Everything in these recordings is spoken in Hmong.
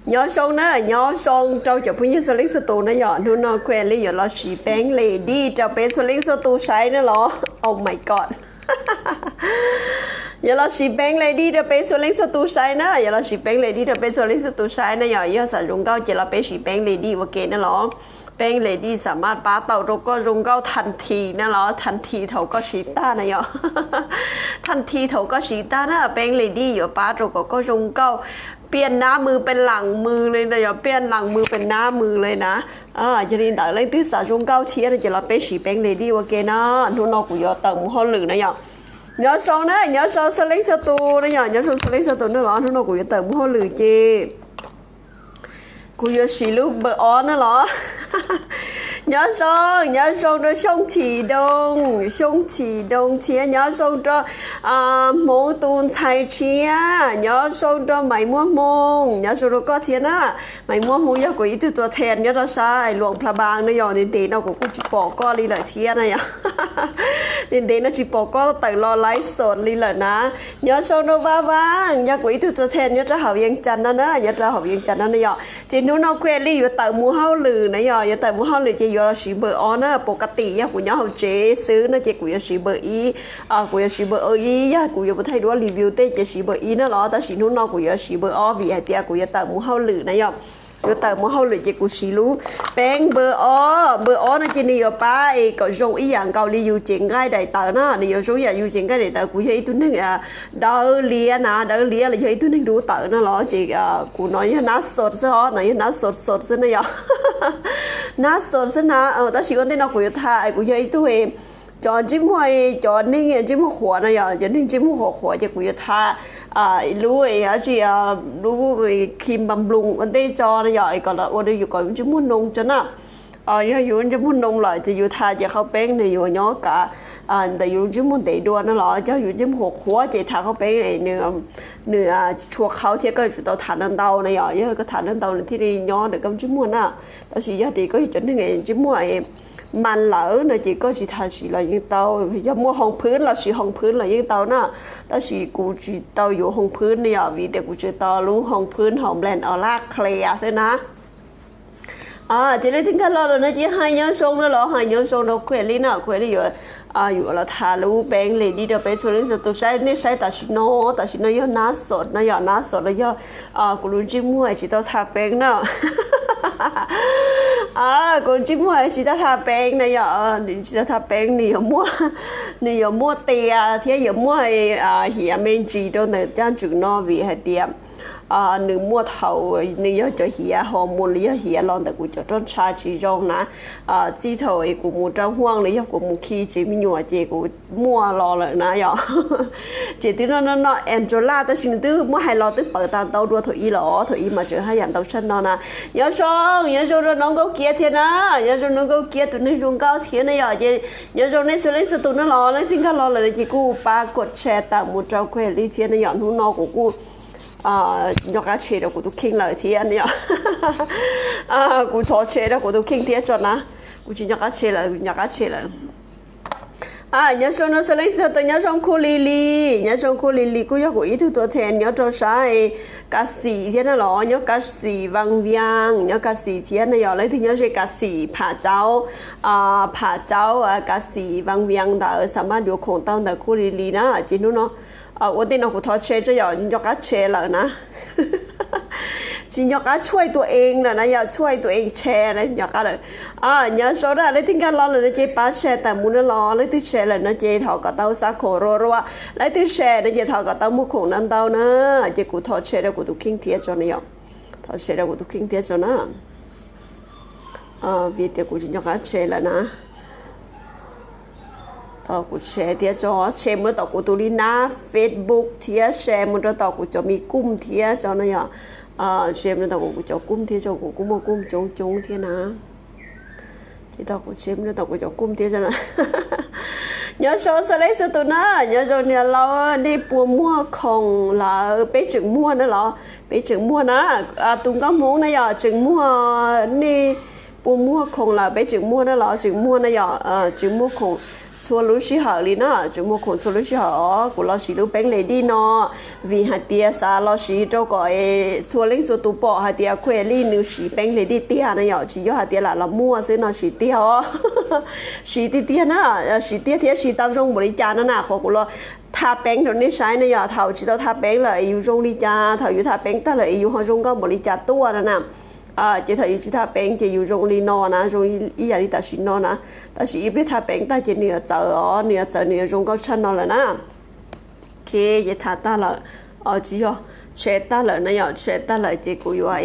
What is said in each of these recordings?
Nyob zoo na, nyob zoo rau cov phooj ywg txhua leej txhua tus na yom. Hnub no Kuj Lis yuav los siv peeb Lady rau peb txhua leej txhua tus saib na los. Oh my god. Yuav los siv peeb Lady rau peb txhua leej txhua tus saib na, yuav los siv peeb Lady rau peb txhua leej txhua tus saib na yom. Yog xav zoo nkauj ces los peb siv peeb Lady ua ke na los. Peeb Lady xam maj pab tau rau koj zoo nkauj thas this na los, thas this thaum koj siv tag na yom. Thas this thaum koj siv tag na, peeb Lady yuav pab rau kom koj zoo nkauj, piam nab mus pem lam mus li na yom, piam lam mus pem nab mus li na. Yog li ntawd leej twg xav zoo nkauj thiab no ces los peb siv peeb Lady ua ke na. Hnub no kuv yuav tawm mus hauj lwm na yom. Nyob zoo na, nyob zoo txhua leej txhua tus na yom, nyob zoo txhua leej txhua tus na los. Hnub no kuv yuav tawm mus hauj lwm ces kuv yuav siv lub npawb ob na los. Nyob zoo, nyob zoo rau Xyooj Chim Doo, Xyooj Chim Doo thiab nyob zoo rau Hmoob tus ntxhais tshiab, nyob zoo rau Maiv Muaj Hmoo, nyob zoo rau koj thiab na. Maiv Muaj Hmoo yog kuv ib tug tuam thees nyob rau sab Luam Pha Npas na yom, ntev ntev no kuv kuj tsis pom koj li lawm thiab na yom. Ntev ntev no tsis pom koj tawm los live show li lawm na. Nyob zoo rau Vaj Vaj, yog kuv ib tug tuam thees nyob rau hauv Yeeb Cas no na, nyob rau hauv Yeeb Cas no na yom. Ces hnub no Kuj Lis yuav tawm mus hauj lwm na yom, yuav tawm mus hauj lwm ces yuav los siv npawb ob na. Pom ka tim yog kuv nyob hauv tsev xwb no ces kuv yuav siv npawb ib, kuv yuav siv npawb ib, yog kuv yuav mus thaij duab review tej ces siv npawb ib na los, tab sis hnub no kuv yuav siv npawb ob vim hais tias kuv yuav tawm mus hauj lwm na yom. Yuav tawm mus hauj lwm ces kuv siv lub peeb npawb ob, npawb ob no ces nws yuav pab es kom zoo ib yam nkaus li yus cev nqaij daim tawv na, nws yuav zoo ib yam yus cev nqaij daim tawv. Kuv yog ib tug neeg dawb liab na, dawb liab los yog ib tug neeg dub tawv no los ces kuv no yog nab xos xwb os, no yog nab xos xos xwb na yom. Nab xos xwb na, tab sis ua ntej no kuv yuav tham, kuv yog ib tug cov ntsej muag, cov neeg ntsej muag qhuav na yom, cov neeg ntsej muag qhuav qhuav ces kuv yuav tham lub, lub khi npa nploos ua ntej tso na yom, kom los ua rau yus kom ntsej muag noo tso na. Yog yus ntsej muag noo lawm ces yus tham ces qhov peeb nws yuav nyob kav ntawm yus ntsej muag ntev dua no los. Yog yus ntsej muag qhuav qhuav ces tham qhov peeb nws tsis tshua qhauv thiab koj yuav tsum tau tham ntau ntau na yom. Yog koj tham ntau ntau nws thiaj li nyob ntawm koj ntsej muag na. Tab sis yog tias koj yog cov neeg ntsej muag mas lawm no ces koj tsis tham siv los yeej tau. Yog muaj hoos phwb los siv hoos phwb los yeej tau na. Tab sis kuv tsis tau yuav hoos phwb ne yom, vim tias kuv tseem tau lub hoos phwb hauv Blend Ola Clear xwb na. Ces leej twg nkag los lawm no ces hais nyob zoo na los, hais nyob zoo rau Kuj Lis na, Kuj Lis yuav, yuav los tham lub peeb Lady rau peb txhua leej txhua tus saib. Nej saib tam sim no, tam sim no yog nab xos no yom, nab xos los yog kuv lub ntsej muag tsis tau tham peeb na. Kuv lub ntsej muag tsis tau tham peeb na yom, nws tsis tau tham peeb, nws yuav muaj, nws yuav muaj tias thiab yuav muaj hiav me ntsis rau ntawm caj ntswg no vim hais tias nws muaj thaum nws yog cov hiav hos mus los yog hiav los ntawm kuv cov roj ntsha tsis zoo na. Txij thaum kuv mus rau Huaj los yog kuv mus khi tsev me nyuam ces kuv muaj los lawm na yom. Ces twb no no no Angela tab sis nws twb muaj hais los twb pawv tas ntau dua thaum ub los, thaum ub mas tseem haj yam ntau tshaj no na. Nyob zoo, nyob zoo rau Noob Nkauj Kiab thiab na, nyob zoo Noob Nkauj Kiab tus neeg zoo nkauj thiab na yom. Ces nyob zoo nej txhua leej txhua tus na los, leej twg nkag los lawm ces kuj pab kov share tawm mus rau Kuj Lis thiab na yom. Hnub no kuv kuj nco qab tshem rau kuv tus kheej lawm thiab na yom. Kuv thov tshem rau kuv tus kheej thiab tso na. Kuv tsis nco qab tshem lawm, kuv nco qab tshem lawm. Nyob zoo no txhua leej txhua tus, nyob zoo Khuj Li Li, nyob zoo Khuj Li Li kuj yog kuv ib tug tuam thees nyob rau sab Kav Xim thiab na los, nyob Kav Xim Vaj Viaj, nyob Kav Xim thiab na yom. Leej twg nyob ze Kav Xim Pham Caub, Pham Caub Kav Xim Vaj Viaj ntawd xam maj yuav khoom tau ntawm Khuj Li Li na. Ces hnub no ua ntej no kuv thov tshem tso yom, nco qab tshem lawm na. Tsis nco qab tshuaj tus ees lawm na yom, tshuaj tus ees tshem na, nco qab lawm. Nyob zoo na, leej twg nkag los lawm no ces pab share tawm mus na los, leej twg share lawm no ces thov kom tau xa khoom rua rua, leej twg share no ces thov kom tau muaj khoom ntau ntau na. Ces kuv thov tshem rau kuv tus kheej thiab tso na yom, thov tshem rau kuv tus kheej thiab tso na. Vim tias kuv tsis nco qab tshem lawm na. Tau kuv share thiab tso, share mus rau tom kuv tus li nab Facebook thiab share mus rau tom kuv cov me kooj thiab tso na yom. Share mus rau tom kuv cov kooj thiab tso, kuv kuj muaj kooj coob coob thiab na. Ces tau kuv share mus rau tom kuv cov kooj thiab tso na. Nyob zoo txhua leej txhua tus na, nyob zoo niam laus, nej puas muag khoom lawm? Peb tseem muag na los, peb tseem muag na. Tus nkauj Hmoob na yom, tseem muag, nej puas muag khoom lawm? Peb tseem muag na los, tseem muag na yom, tseem muag khoom. txhua lub sij hawm li na, tseem muaj khoom txhua lub sij hawm os. Kuv los siv lub peeb Lady no vim hais tias xav los siv rau kom txhua leej txhua tus pom hais tias Kuj Yam Lij nws siv peeb Lady tiag na yom, tsis yog hais tias lam los muaj xwb no, siv tiag os. Siv tiag tiag na, siv tiag thiab siv tau zoo npaum li cas no na, qhov kuv los tha peeb rau nej saib na yom. Thaum tsis tau tha peeb lawm es yus zoo li cas, thaum yus tha peeb tag lawm es yus ho zoo nkauj npaum li cas tuaj no na. Ces thaum yus tsis tha peeb ces yus zoo li no na, zoo ib yam li tam sim no na. Tab sis ib pliag tha peeb tag ces nws yuav txawv os, nws yuav txawv, nws yuav zoo nkauj tshaj no lawm na. Ok, ces tha tag lawm, tsis yog, tshem tag lawm na yom, tshem tag lawm ces kuv yuav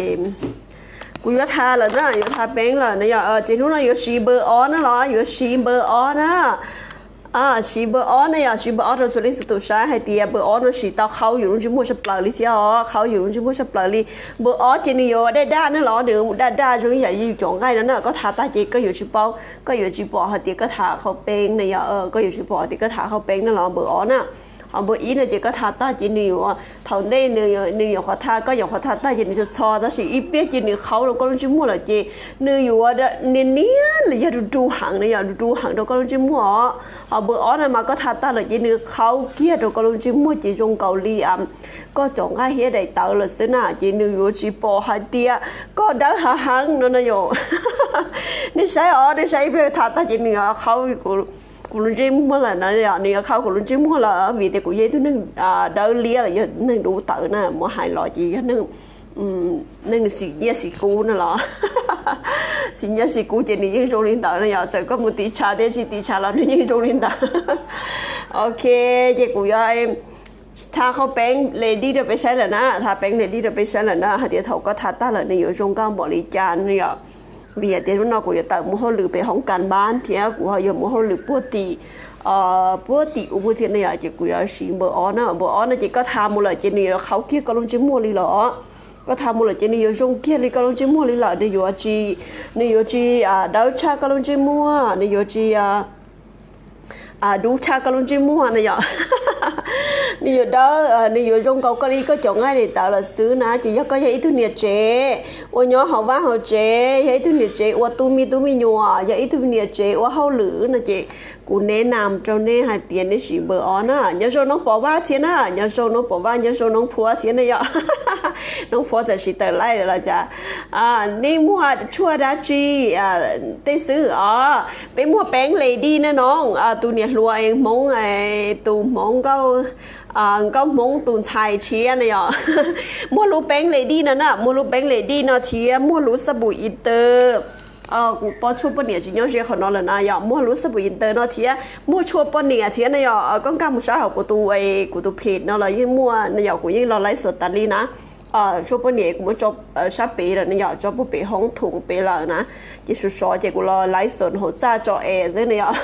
kuv yuav tha lawm na, yuav tha peeb lawm na yom. Ces hnub no yuav siv npawb ob na los, yuav siv npawb ob na. Siv npawb ob na yom, siv npawb ob rau txhua leej txhua tus saib hais tias npawb ob no siv tau qhaub yus lub ntsej muag tshaj plaws li thiab os, qhaub yus lub ntsej muag tshaj plaws li. Npawb ob ces nws yuav daj daj na los, nws daj daj zoo ib yam li yus cov nqaij no na, koj tha tag ces koj yuav tsis paub, koj yuav tsis pom hais tias koj tha qhov peeb na yom, koj yuav tsis pom hais tias koj tha qhov peeb na los npawb ob na. Ho npawb ib no ces koj tha tag ces nws yuav, thaum ntej nws nyuam qhuav tha, koj nyuam qhuav tha tag ces nws txho txho, tab sis ib pliag ces nws qhaub rau koj lub ntsej muag lawm ces nws yuav niaj niaj los yog du du heev na yom, du du heev rau koj lub ntsej muag os. Ho npawb ob no mas koj tha tag lawm ces nws qhaub kiag rau koj lub ntsej muag ces zoo nkaus li koj cov nqaij thiab daim tawv lawm xwb na, ces nws yuav tsis pom hais tias koj dawb hav heev no na yom. Nej saib os, nej saib ib pliag tha tag ces nws qhaub kuv lub ntsej muag lawm na yom, nws yuav qhaub kuv lub ntsej muag lawm vim tias kuv yog ib tug neeg dawb liab los yog neeg dub tawv na, muab hais los ces yog neeg, neeg xim nyiaj xim kub no los. Xim nyiaj xim kub ces nws yeej zoo li ntawd na yom, txawm koj mus tiv tshav thiab tsis tiv tshav los nws yeej zoo li ntawd. Ok, ces kuv yuav tha qhov peeb Lady rau peb saib lawm na, tha peeb Lady rau peb saib lawm na, hais tias thaum koj tha tag lawm nws yuav zoo nkauj npaum li cas no yom. Vim hais tias hnub no kuv yuav tawm mus hauj lwm pem hoob kas npab thiab kuv ho yuav mus hauj lwm puag tim, puag tim ub thiab na yom, ces kuv yuav siv npawb ob na. Npawb ob no ces koj tha mus lawm ces nws yuav qhaub kiag koj lub ntsej muag li lawm. Koj tha mus lawm ces nws yuav zoo kiag li koj lub ntsej muag li lawm, nws yuav tsis, nws yuav tsis dawb tshaj koj lub ntsej muag, nws yuav tsis dub tshaj koj lub ntsej muag na yom. Nws yuav dawb, nws yuav zoo nkaus koj li koj cov nqaij daim tawv lawm xwb na. Ces yog koj yog ib tug niam tsev uas nyob hauv vaj hauv tsev, yog ib tug niam tsev uas tu me tub me nyuam, yog ib tug niam tsev ua hauj lwm no ces kuv nes nam rau nej hais tias nej siv npawb ob na. Nyob zoo noob Pov Vaj thiab na, nyob zoo noob Pov Vaj, nyob zoo noob Phuab thiab na yom. Noob Phuab txawm siv tawm laij lawm los cas. Nej muag tshuaj dab tsi tej xwb os? Peb muag peeb Lady na no, tus niam hluas Hmoob, tus Hmoob nkauj, nkauj Hmoob tus ntxhais tshiab na yom. Muag lub peeb Lady no na, muag lub peeb Lady no thiab muag lub xab pum Inter. Kuv pob tshuaj poj niam tsis nyob ze qhov no lawm na yom, muag lub xab pum Inter no thiab muag tshuaj poj niam thiab na yom. Koj nkag mus saib hauv kuv tus, kuv tus page no los yeej muaj na yom, kuv yeej los live show tas li na. Tshuaj poj niam kuv muab tso sab pem lawm na yom, tso puag pem hoob thum pem lawm na. Ces sov sov ces kuv los live show hauv txaj tso es xwb na yom.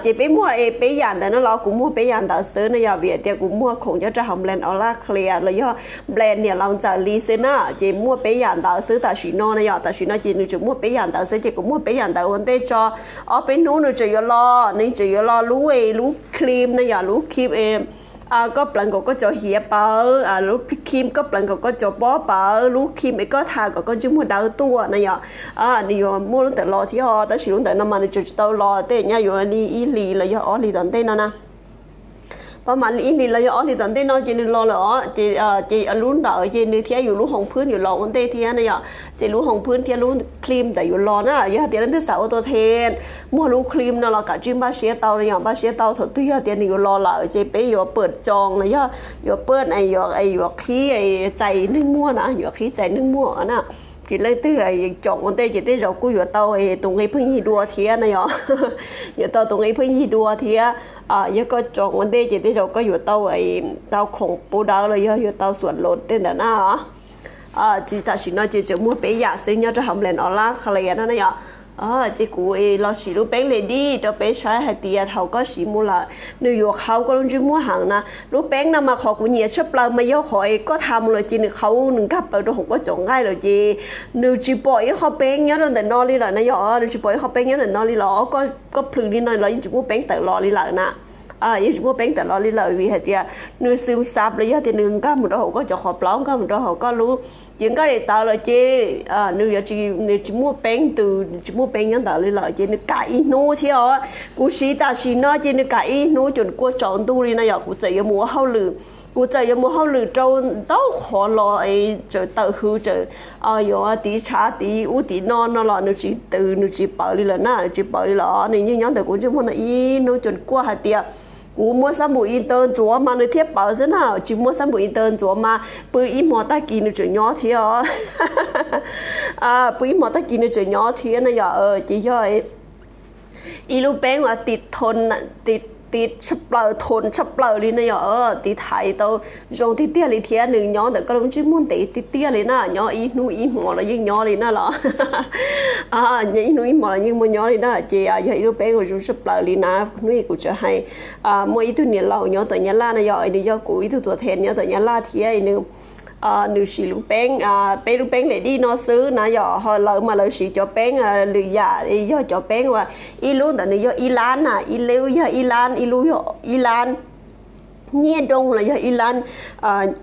Ces peb muag es peb yam ntawd no los kuv muag peb yam ntawd xwb na yom, vim tias kuv muag khoom nyob rau hauv brand Ola Clear los yog brand niam laus Ntxawm Lis xwb na. Ces muag peb yam ntawd xwb tam sim no na yom, tam sim no ces nws tseem muag peb yam ntawd xwb, ces kuv muag peb yam ntawd ua ntej tso ob peb hnub nws tseem yuav los, nws tseem yuav los lub, lub cream na yom, lub cream koj pleev kom koj cov hiav pawv, lub cream koj pleev kom koj cov pob pawv, lub cream es koj tha kom koj ntsej muag dawb tuaj na yom. Nws yuav muaj lub ntawd los thiab os, tab sis lub ntawd no mas nws tseem tsis tau los, tej nyab yuav li ib hlis los yog ob hlis tom ntej no na. Pab mam li ib hlis los yog ob hlis tom ntej no ces nws los lawm os. Ces, ces lub ntawd ces nws thiab yus lub hoov phwb yuav los ua ntej thiab na yom. Ces lub hoov phwb thiab lub cream ntawd yuav los na. Yog tias leej twg xav ua tua then, muag lub cream no los kav tsij npaj siab tau na yom, npaj siab tau thaum twg yog tias nws yuav los lawm ces peb yuav pawm coo los yog yuav pawm, yuav, yuav qhib txais neeg muag na, yuav qhib txais neeg muag na. Ces leej twg coo ua ntej ces tej zaum kuj yuav tau tus nqi pheej yig dua thiab na yom. Yuav tau tus nqi pheej yig dua thiab. Yog koj coo ua ntej ces tej zaum koj yuav tau, tau khoom pub dawb los yog yuav tau xuam los tej ntawd na. Ces tam sim no ces tseem muag peb yam xwb nyob rau hauv brand Ola Clear no na yom. Ces kuv los siv lub peeb Lady rau peb saib hais tias thaum koj siv mus lawm nws yuav qhaub koj lub ntsej muag heev na. Lub peeb no mas qhov kuv nyiam tshaj plaws mas yog qhov es koj tha mus lawm ces nws qhaub, nws nkag plaws rau hauv koj cov nqaij lawm ces nws tsis pom ib qho peeb nyob rau ntawm no li lawm na yom. Nws tsis pom ib qho peeb nyob ntawm no li los koj plhws li no los yeej tsis muaj peeb tawm los li lawm na. Yeej tsis muaj peeb tawm los li lawm vim hais tias nws xwm xav los yog tias nws nkag mus rau hauv koj cov qhov plaub, nkag mus rau hauv koj lub, ces nkag daim tawv lawm ces nws yuav tsis, nws tsis muaj peeb, tsis muaj peeb nyob ntawd li lawm ces nws kam ib hnub thiab os. Kuv siv tam sim no ces nws kam ib hnub cuag kuaj tsaus ntuj li no yom. Kuv txawm yuav mus ua hauj lwm, kuv txawm yuav mus hauj lwm rau ntau qhov los es tawm hws, tawm yuav tiv tshav tiv ub tiv no no los nws tsis tws, nws tsis paws li lawm na, nws tsis paws li lawm. Nws yeej nyob ntawm kuv ntsej muag no ib hnub cuag kuaj hais tias kuv muab xab npum i taw ntxuav mas nws thiaj paws xwb na. Tsis muab xab npum i taw ntxuav mas pw ib hmo tag kis nws tseem nyob thiab os. Pw ib hmo tag kis nws tseem nyob thiab na yom. Ces yog ib lub peeb uas tiv, tiv tshaj plaws, thoob tshaj plaws li na yom. Tiv thaiv tau zoo tiag tiag li thiab nws nyob ntawm koj lub ntsej muag ntev tiag tiag li na, nyob ib hnub ib hmo los yeej nyob li na los. Nyob ib hnub ib hmo los yeej muaj nyob li na. Ces yog ib lub peeb uas zoo tshaj plaws li na. Hnub ib kuv tseem hais muaj ib tug niam laus nyob tom Nyab Laj na yom, nws yog kuv ib tug tuam them nyob tom Nyab Laj thiab nws, nws siv lub peeb, peb lub peeb lem dij no xwb na yom. Ho lawv mas lawv siv cov peeb lwm yam, yog cov peeb uas ib lub ntawd nws yog ib lab na, ib lub yog ib lab, ib lub yog ib lab nyiaj dooj los yog ib lab,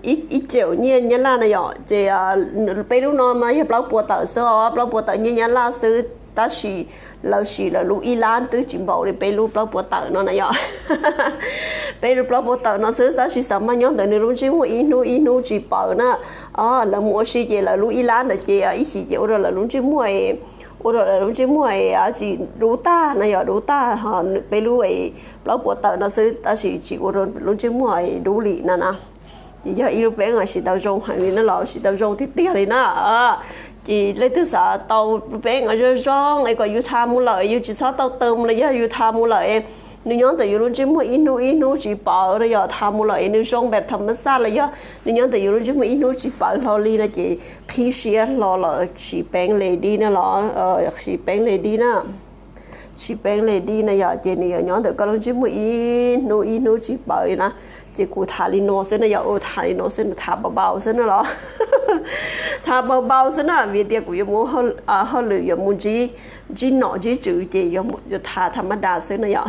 ib caum nyiaj Nyab Laj na yom. Ces peb lub no mas yog plaub puas tawm xwb os, plaub puas tawm nyiaj Nyab Laj xwb, tab sis lawv siv lawv lub ib lab twb tsis npaum li peb lub plaub puas tawm no na yom. Peb lub plaub puas tawm no xwb tab sis xav mas nyob ntawm nws lub ntsej muag ib hnub ib hnub tsis paws na. Lawv mus ua si ces lawv lub ib lab ntawd ces ib chim ces ua rau lawv lub ntsej muag, ua rau lawv lub ntsej muag tsis dub tag na yom, dub tag. Ho peb lub plaub puas tawm no xwb tab sis tsis ua rau lub ntsej muag dub li na na. Ces yog ib lub peeb uas siv tau zoo heev li na los, siv tau zoo tiag tiag li na. Ces leej twg xav tau lub peeb uas zoo zoo es kom yus tha mus lawm, yus tsis txhob tau tawm los yog yus tha mus lawm, nws nyob ntawm yus lub ntsej muag ib hnub ib hnub tsis paws na yom, tha mus lawm es nws zoo npaum tham ma xaj los yog nws nyob ntawm yus lub ntsej muag ib hnub tsis paws hlo li no ces qhib siab hlo los siv peeb lem dij na los, siv peeb lem dij na. Siv peeb lem dij na yom, ces nws yuav nyob ntawm koj lub ntsej muag ib hnub ib hnub tsis paws li na. Ces kuv tham li no xwb na yom, tham li no xwb, tham npau npau xwb na los. Tham npau npau xwb na vim tias kuv yuav mus hauj lwm, yuav mus ntsib nom ntsib tswv ces yuav tham tham maj das xwb na yom.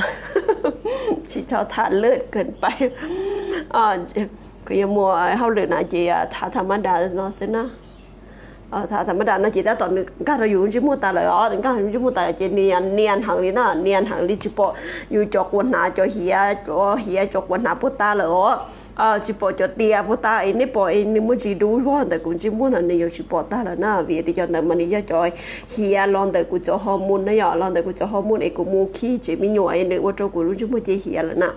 Tsis txhob tham lwj kawg pais. Kuv yuav mus hauj lwm na ces tham tham maj das no xwb na. Tham tham maj das no ces tab tom nws nkag rau yus lub ntsej muag tas lawm os, nkag rau yus lub ntsej muag tas ces nias nias heev li na, nias heev li tsis pom yus cov quas hnav, cov hiav, cov hiav cov quas hnav puas ta lawm os. Tsis pom cov tias puas ta es nej pom es nws muaj ntsis dub vog ntawm kuv ntsej muag no nws yuav tsis pom tag lawm na vim tias cov ntawd mas nws yog cov hiav los ntawm kuv cov hormone na yom, los ntawm kuv cov hormone es kuv mus khi tsev me nyuam es nws ua rau kuv lub ntsej muag ces hiav lawm na.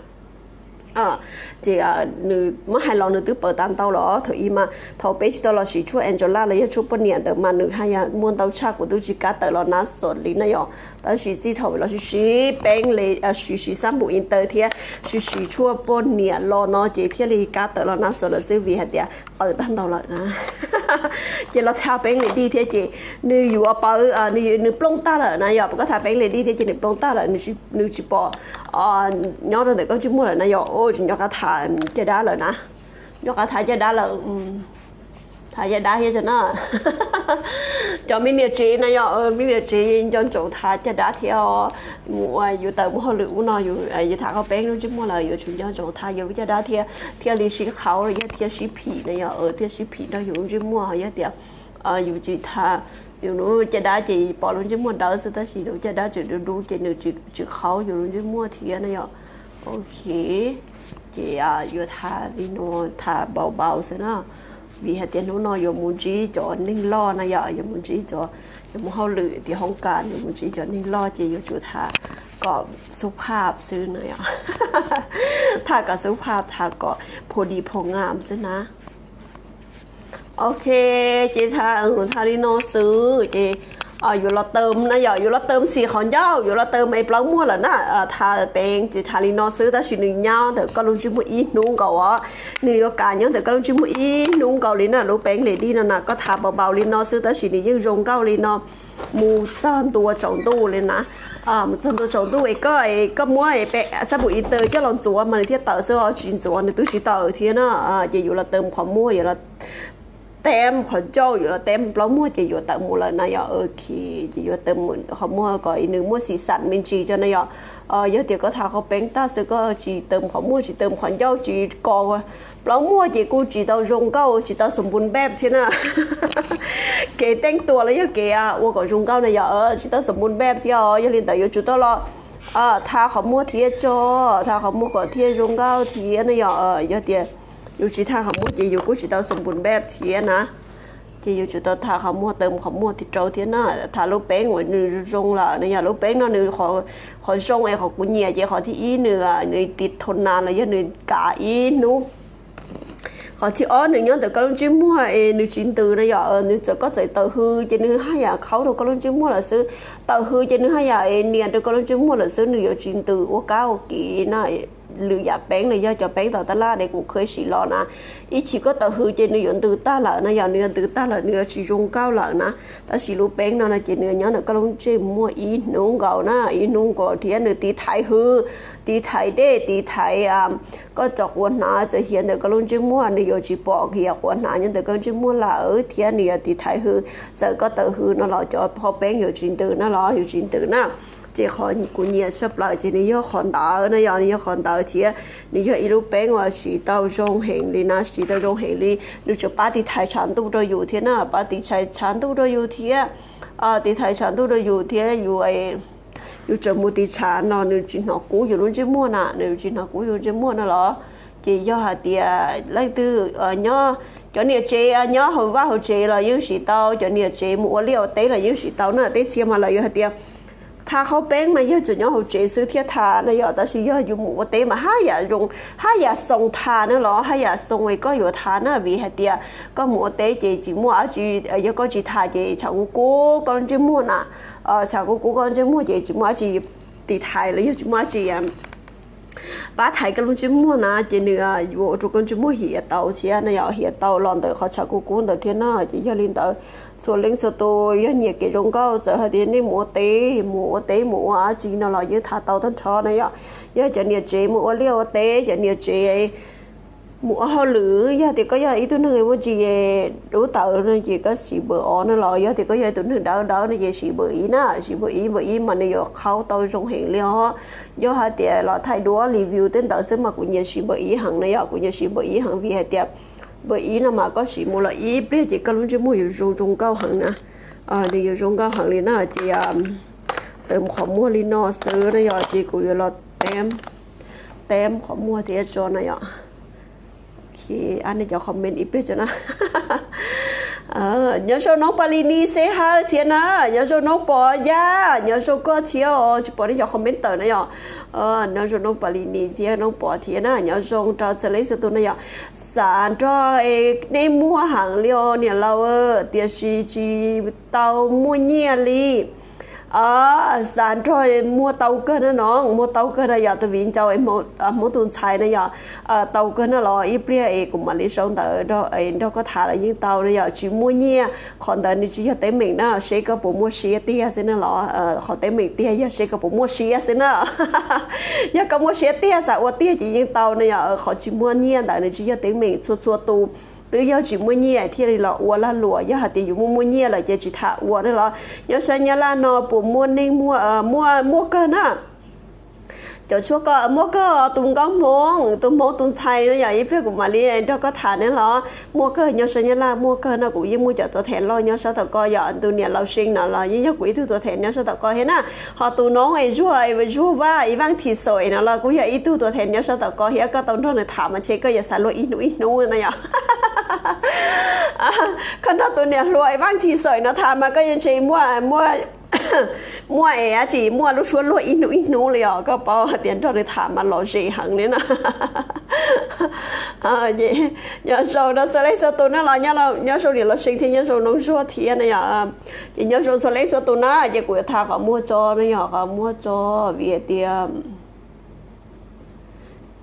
Ces nws muab hais los nws twb paws tag ntau los thaum ub mas thaum peb tsis tau los siv tshuaj Angellar los yog tshuaj poj niam ntawd mas nws haj yam muaj ntau tshaj, kuv twb tsis kam tawm los nab xos li na yom. Tab sis txij thaum los siv siv peeb li, siv siv xab npum i taw thiab siv siv tshuaj poj niam los no ces thiaj li kam tawm los nab xos lawm xwb vim hais tias paws tag ntau lawm na. Ces los tha peeb li dij thiab ces nws yuav paws, nws plooj tag lawm na yom. Koj tha peeb li dij thiab ces nws plooj tag lawm, nws tsis pom nyob rau ntawm koj ntsej muag lawm na yom. Tsis nco qab tha caj dab lawm na, nco qab tha caj dab lawm. Tha caj dab thiab na. Cov me niam tsev na yom, me niam tsev nco ntsoov tha caj dab thiab os. Mus ua yus tawm mus hauj lwm ub no yus tham qhov peeb lub ntsej muag lawm yuav tsum nco ntsoov tha yus lub caj dab thiab, thiaj li sib qhaub los yog thiaj sib phim na yom, thiaj sib phim nrog yus lub ntsej muag. Yog tias yus tsis tha yus lub caj dab ces pom lub ntsej muag dawb xwb tab sis lub caj dab tseem dub dub ces nws tsis qhaub yus lub ntsej muag thiab na yom. Ok, ces yuav tha li no, tha npau npau xwb na. Vim hais tias hnub no yuav mus ntsib cov neeg loj na yom, yuav mus ntsib cov, yuav mus hauj lwm tim hoob kas, yuav mus ntsib cov neeg loj ces yuav tsum tham kom xub phaj xwb na yom. Tham kom xub phaj, tham kom phu di phu ngam xwb na. Ok, ces tha, tha li no xwb ces yuav los tawm na yom, yuav los tawm xim qhov ncauj, yuav los tawm es plaub muag lawm na. Tha peeb ces tha li no xwb tab sis nws nyob ntawm koj lub ntsej muag ib hnub nkaus os. Nws yuav kav nyob ntawm koj lub ntsej muag ib hnub nkaus li na. Lub peeb li dij no na koj tha npau npau li no xwb tab sis nws yeej zoo nkauj li no mus txog ntua tsaus ntuj li na. Mus txog ntua tsaus ntuj es koj, koj muab xab npum i taw coj los ntxuav mas nws thiaj tawm xwb os, tsis ntxuav nws twb tsis tawm thiab na. Ces yuav los tawm qhov muag, yuav los teb qhov ncauj, yuav los teb plaub muag ces yuav tawm mus lawm na yom. Ok, ces yuav tawm qhov muag kom nws muaj xim xam me ntsis tso na yom. Yog tias koj tha qhov peeb tag xwb koj tsis tawm qhov muag, tsis tawm qhov ncauj, tsis kos plaub muag ces kuj tsis tau zoo nkauj, tsis tau xom npun npej thiab na. Kev teeb tua los yog kev ua kom zoo nkauj na yom, tsis tau xom npun npej thiab os. Yog li ntawd yuav tsum tau los tha qhov muag thiab tso, tha qhov muag kom thiaj zoo nkauj thiab na yom. Yog tias yus tsis tha qhov muag ces yus kuj tsis tau xom npun npej thiab na. Ces yus tsum tau tha qhov muag, tawm qhov muag thiab rau thiab na. Tha lub peeb uas nws zoo lawm na yom. Lub peeb no nws qhov zoo es qhov kuv nyiam ces qhov thib ib nws, nws tiv tho nas los yog nws kav ib hnub. Qhov thib ob nws nyob ntawm koj lub ntsej muag es nws tsis ntws na yom. Nws txawm koj txawm tawm hws ces nws haj yam khaub rau koj lub ntsej muag lawm xwb. Tawm hws ces nws haj yam nias rau koj lub ntsej muag lawm xwb, nws yuav tsis ntws ua kab ua kev na. Lwm yam peeb los yog cov peeb tom tab laj es kuv khwv siv los na, ib chim koj tawm hws ces nws yuav ntws tag lawm na yom. Nws yuav ntws tag lawm, nws yuav tsis zoo nkauj lawm na. Tab sis lub peeb no no ces nws nyob ntawm koj lub ntsej muag ib hnub nkaus na, ib hnub nkaus thiab nws tiv thaiv hws, tiv thaiv dej, tiv thaiv koj cov quav hnav txawm hiav ntawm koj lub ntsej muag, nws yuav tsis pom hiav quav hnav nyob ntawm koj ntsej muag lawm thiab nws yuav tiv thaiv hws. Txawm koj tawm hws no los cov qhov peeb yuav tsis ntws no los yuav tsis ntws na. Ces qhov kuv nyiam tshaj plaws ces nws yog qhov ntawd na yom, nws yog qhov ntawd thiab nws yog ib lub peeb uas siv tau zoo heev li na, siv tau zoo heev li. Nws tseem pab tiv thaiv tshav ntuj rau yus thiab na, pab tiv thaiv tshav ntuj rau yus thiab, tiv thaiv tshav ntuj rau yus thiab yus, yus tseem mus tiv tshav no nws tsis hnov kub yus lub ntsej muag na, nws tsis hnov kub yus ntsej muag no los. Ces yog hais tias leej twg nyob, cov niam tsev nyob hauv vaj hauv tsev los yeej siv tau, cov niam tsev mus ua liaj ua teb los yeej siv tau na. Tej txhia mas lawv yuav hais tias tha qhov peeb mas yog tseem nyob hauv tsev xwb thiaj tha na yom, tab sis yog yus mus ua teb mas haj yam zoo, haj yam xoo tha na los, haj yam xoo es koj yuav tha na, vim hais tias koj mus ua teb ces tsis muaj dab tsi, yog koj tsis tha ces tshav kub kub koj ntsej muag na, tshav kub kub koj ntsej muag ces tsis muaj dab tsi tiv thaiv los yog tsis muaj dab tsi pab thaiv koj lub ntsej muag na, ces nws yuav ua rau koj ntsej muag hiav tau thiab na yom, hiav tau los ntawm qhov tshav kub kub ntawd thiab na. Ces yog li ntawd, txhua leej txhua tus yog nyiam kev zoo nkauj, txawm hais tias nej mus ua teb, mus ua teb mus ua dab tsi no los yeej tha tau tag nrho na yom. Yog cov niam tsev mus ua liaj ua teb, cov niam tsev mus ua hauj lwm, yog tias koj yog ib tug neeg muaj ntsis dub tawv no ces koj siv npawb ob na los, yog tias koj yog ib tug neeg dawb dawb no ces siv npawb ib na, siv npawb ib, npawb ib mas nws yuav qhaub tau zoo heev li os. Yog hais tias los thaij duab review tej ntawd xwb mas kuv nyiam siv npawb ib heev na yom, kuv nyiam siv npawb ib heev vim hais tias npawb ib no mas koj siv mus los ib pliag ces koj lub ntsej muag yuav zoo zoo nkauj heev na. Nws yuav zoo nkauj heev li na ces tawm qhov muag li no xwb na yom, ces kuv yuav los teb, teb qhov muag thiab tso na yom. Nej cov comment ib pliag tso na. Nyob zoo noob Paj Lis Nis Xeb Hawj thiab na, nyob zoo noob Pov Yaj, nyob zoo koj thiab os, tsis pom nej cov comment tawm na yom. Nyob zoo noob Paj Lis Nis thiab noob Pov thiab na, nyob zoo rau txhua leej txhua tus na yom. Xav nrog nej muag heev li os niam laus, tiam sis tsis tau muaj nyiaj li. Xav nrog muag tau kawg na no, muag tau kawg na yom, tus viv ncaus Hmoob tus ntxhais na yom. Tau kawg na los ib pliag es kuv mam li sau ntawv nrog koj tham los yeej tau na yom, tsis muaj nyiaj. Qhov ntawd nws tsis yog teeb meem na, seb koj puas muaj siab tiag xwb na los, qhov teeb meem tiag yog seb koj puas muaj siab xwb na. Yog koj muaj siab tiag xav ua tiag ces yeej tau na yom, qhov tsis muaj nyiaj ntawd nws tsis yog teeb meem, txhua txhua tus twb yog tsis muaj nyiaj thiaj li los ua lag luam, yog hais tias yus muaj muaj nyiaj lawm ces tsis tham ua na los. Nyob sab Nyab Laj no puas muaj neeg muaj, muaj, muaj kawg na. Cov tshuab ko muaj kawg, tus nkauj Hmoob, tus Hmoob tus ntxhais na yom, ib pliag kuv mam li nrog koj tham ne los. Muaj kawg, nyob sab Nyab Laj muaj kawg no, kuv yeej muaj cov tuav them loj nyob sab tom ko yom, tus niam laus See no los yeej yog kuv ib tug tuav them nyob sab tom ko thiab na. Ho tus noob es Zuag, Zuag Vaj Ib Vaaj Thim Xaum no los kuj yog ib tug tuav them nyob sab tom ko thiab, koj tau nrog nws tham mas ntshe koj yuav xav luag ib hnub ib hnub na yom. Koj nrog tus niam hluas Ib Vaaj Thim Xaum no tham mas koj yuav ntshe muaj, muaj, muaj es dab tsi, muaj lub suab luag ib hnub ib hnub li os, koj paub hais tias nrog nws tham mas lom zem heev li na. Nyob zoo rau txhua leej txhua tus na los, nyob zoo niam laus See thiab nyob zoo noob Zuag thiab na yom. Ces nyob zoo txhua leej txhua tus na, ces kuv yuav tha qhov muag tso na yom, qhov muag tso vim hais tias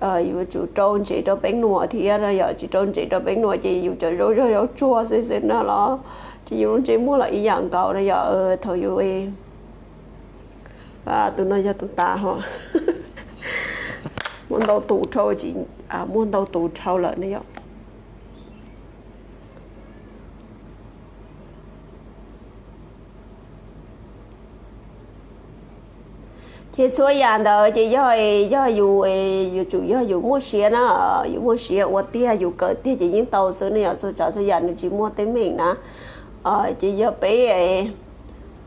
yus tsum rau ntsev rau peeb nuam thiab na yom, tsis rau ntsev rau peeb nuam ces yus cov zaub zog zaub tsuag xwb xwb na los, ces yus lub ntsej muag los ib yam nkaus na yom. Thaum yus, tus no yog tus tas ho, muaj ntau tus dhau, muaj ntau tus dhau lawm na yom. Ces txhua yam ntawd ces yog, yog yus, yuav tsum yog yus muaj siab na, yus muaj siab ua tiag, yus kawm tiag ces yeej tau xwb ne yom. Txhua tsav txhua yam nws tsis muaj teeb meem na. Ces yog peb,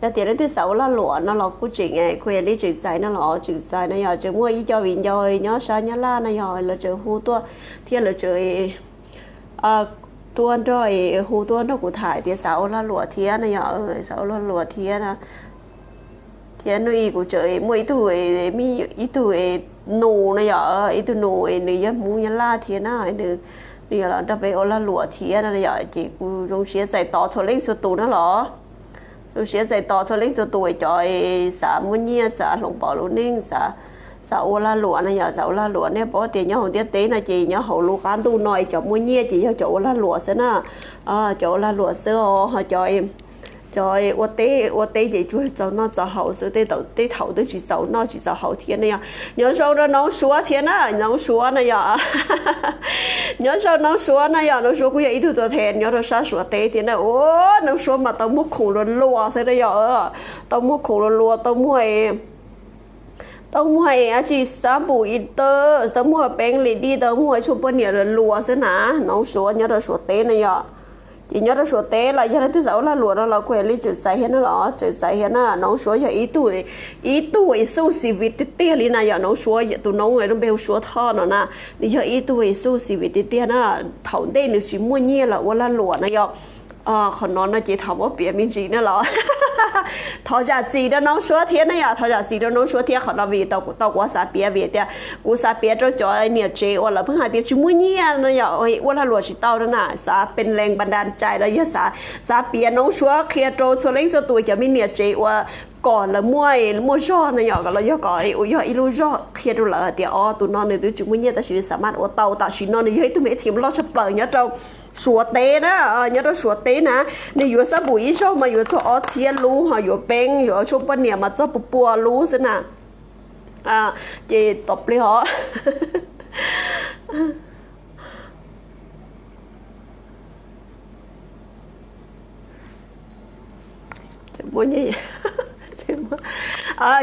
yog tias leej twg xav ua lag luam no los kuj tseem, kuv yog li tseem xaiv no los tseem xaiv no yom. Tseem muaj ib co viv ncaus nyob sab Nyab Laj no yog lawv tseem hu tuaj, thiab lawv tseem tuaj nrog, hu tuaj nrog kuv tham tias xav ua lag luam thiab no yom, xav ua lag luam thiab no. Thiab hnub i kuv tseem muaj ib tug, ib tug nus no yom, ib tug nus nws yog Hmoob Nyab Laj thiab na, nws, nws yuav los nrog peb ua lag luam thiab no yom. Ces kuv zoo siab txais tos txhua leej txhua tus na los. Zoo siab txais tos txhua leej txhua tus, cov xav muaj nyiaj, xav hloov pauv lub neej, xav, xav ua lag luam no yom, xav ua lag luam. Nej paub tias nyob hauv ntiaj teb no ces nyob hauv lub qab ntuj no cov muaj nyiaj ces yog cov ua lag luam xwb na. Cov ua lag luam xwb os, ho cov, cov ua teb, ua teb ces tsuas txaus noj txaus haus xwb, tej thaum twb tsis txaus noj tsis txaus haus thiab ne yom. Nyob zoo rau Noov Suav thiab na, Noov Suav na yom. Nyob zoo Noov Suav na yom, Noov Suav kuj yog ib tug tuam thees nyob rau sab Suav teb thiab na. Ua, Noov Suav mas tau muaj khoom luag luag xwb na yom. Tau muaj khoom luag luag, tau muaj, tau muaj dab tsi xab npum ib tawm, tau muaj peeb li dij, tau muaj tshuaj poj niam luag luag xwb na. Noov Suav nyob rau Suav teb na yom. Ces nyob rau Suav teb los yog leej twg xav ua lag luam no los kuj yog li tseem xaiv thiab na los tseem xaiv thiab na. Noov Suav yog ib tug, ib tug ib xuj xi viv tiag tiag li na yom. Noov Suav, tus noov lub npe hu Suav Thoj no na, nws yog ib tug ib xuj xi viv tiag tiag na. Thaum ntej nws tsis muaj nyiaj los ua lag luam na yom. Qhov no no ces thov muab piav me ntsis na los thov zam txim rau Noov Suav thiab na yom, thov zam txim rau Noov Suav thiab. Qhov no vim tau kuv, tau kuv xav piav vim tias kuv xav piav rau cov niam tsev uas lawv pheej hais tias tsis muaj nyiaj no yom, ua lag luam tsis tau no na, xav pes lees npas das cais los yog xav, xav piav Noov Suav qhia rau txhua leej txhua tus cov me niam tsev uas kom lawv muaj, muaj zog no yom, los yog kom yog ib lub zog qhia rau lawv hais tias o tus no nws twb tsis muaj nyiaj tab sis nws xav mas ua tau. Tam sim no nws yog ib tug me thim loj tshaj plaws nyob rau Suav teb na, nyob rau Suav teb na. Nws yuav xab npum ib zaug mas yuav txog ob txhiab lub, ho yuav peeb, yuav tshuaj poj niam mas txog pua pua lub xwb na. Ces tom plig os.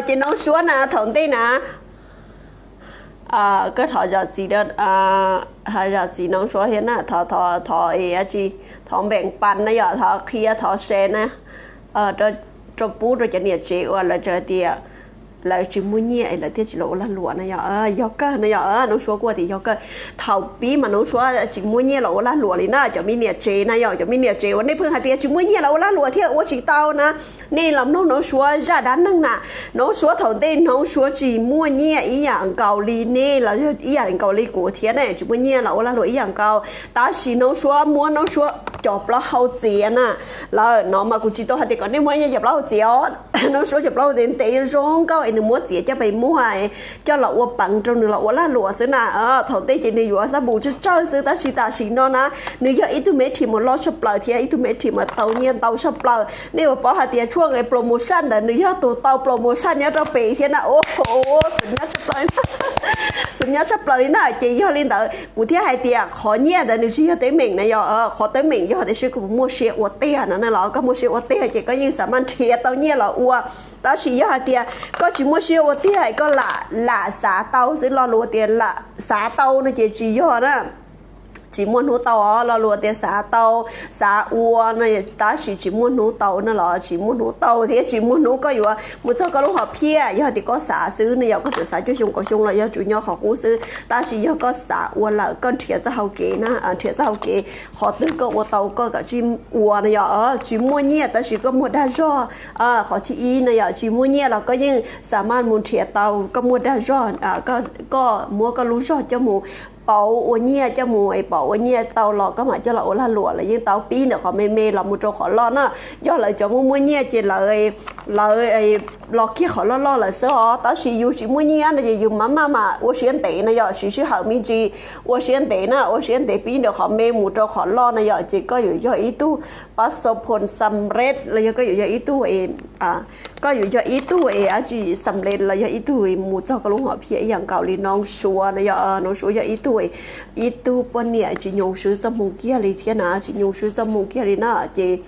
Ces Noov Suav na thaum ntej na, koj thov zam txim, thov zam txim Noov Suav thiab na, thov, thov, thov es dab tsi, thov npeem pas na yom, thov qhia, thov share na, rau pub rau cov niam tsev uas lawv tias lawv tsis muaj nyiaj es lawv thiaj tsis los ua lag luam na yom. Yog kawg na yom, Noov Suav kuj tias yog kawg. Thaum pib mas Noov Suav tsis muaj nyiaj los ua lag luam li na, cov me niam tsev na yom, cov me niam tsev uas nej pheej hais tias tsis muaj nyiaj los ua lag luam thiab ua tsis tau na. Nej los mloog Noov Suav zaj dab neeg na. Noov Suav thaum ntej Noov Suav tsis muaj nyiaj ib yam nkaus li nej los yog ib yam nkaus li kuv thiab ne, tsis muaj nyiaj los ua lag luam ib yam nkaus. Tab sis Noov Suav muab Noov Suav cov plaub hau txiav na. Lawm no mas kuv tsis tau hais tias kom nej muab cov plaub hau txiav os. Noov Suav cov plaub hau txiav ntev zoo nkauj es nws muab txiav coj pem muag coj los ua peev rau nws los ua lag luam xwb na. Thaum ntej ces nws yuav xab npum tsawg tsawg xwb, tab sis tam sim no na nws yog ib tug me thim uas loj tshaj plaws thiab ib tug me thim uas tau nyiaj ntau tshaj plaws. Nej puas paub hais tias tshuaj promotion ntawd nws yog tus tau promotion nyob rau pem thiab na. Ua, xwm nyob tshaj plaws, xwm nyob tshaj plaws li na. Ces yog li ntawd kuv thiaj hais tias qhov nyiaj ntawd nws tsis yog teeb meem na yom, qhov teeb meem yog tias seb koj muaj siab ua tiag no na los, koj muaj siab ua tiag ces koj yeej xav mas nrhiav tau nyiaj los ua. Tab sis yog hais tias koj tsis muaj siab ua tiag, koj lam, lam xav tau xwb, lo lus tias lam xav tau no ces tsis yog na. Tsis muaj hnub tau os, lo lus tias xav tau, xav ua no tab sis tsis muaj hnub tau no los tsis muaj hnub tau thiab tsis muaj hnub koj yuav mus txog koj lub hom phiaj. Yog tias koj xav xwb no yog koj tsuas xav cuaj xyoo kaum xyoo los yog tsuas nyob qhov qub xwb, tab sis yog koj xav ua lawm koj nrhiav txoj hau kev na, nrhiav txoj hau kev, qhov twg koj ua tau koj kav tsij ua no yom. Tsis muaj nyiaj tab sis koj muaj dag zog. Qhov thib ib no yom, tsis muaj nyiaj los koj yeej xav mas mus nrhiav tau, koj muaj dag zog, koj muab koj lub zog coj mus pauv ua nyiaj, coj mus pauv ua nyiaj tau los koj mam coj los ua lag luam los yeej tau, pib ntawm qhov me me los mus rau qhov loj na. Yog lawv cov muaj muaj nyiaj ces lawv, lawv los kiag qhov loj loj lawm xwb os. Tab sis yus tsis muaj nyiaj no ces yus mam maj mam ua siab ntev no yom, siv sij hawm me ntsis, ua siab ntev na, ua siab ntev pib ntawm qhov me mus rau qhov loj no yom, ces koj yuav yog ib tug pab xo phon xam rej los yog koj yuav yog ib tug, koj yuav yog ib tug es dab tsi xam rej los yog ib tug mus txog koj lub hom phiaj ib yam nkaus li Noov Suav no yom. Noov Suav yog ib tug, ib tug poj niam tsis nyoo swb txoj hmoo kiag li thiab na, tsis nyoo swb txoj hmoo kiag li na. Ces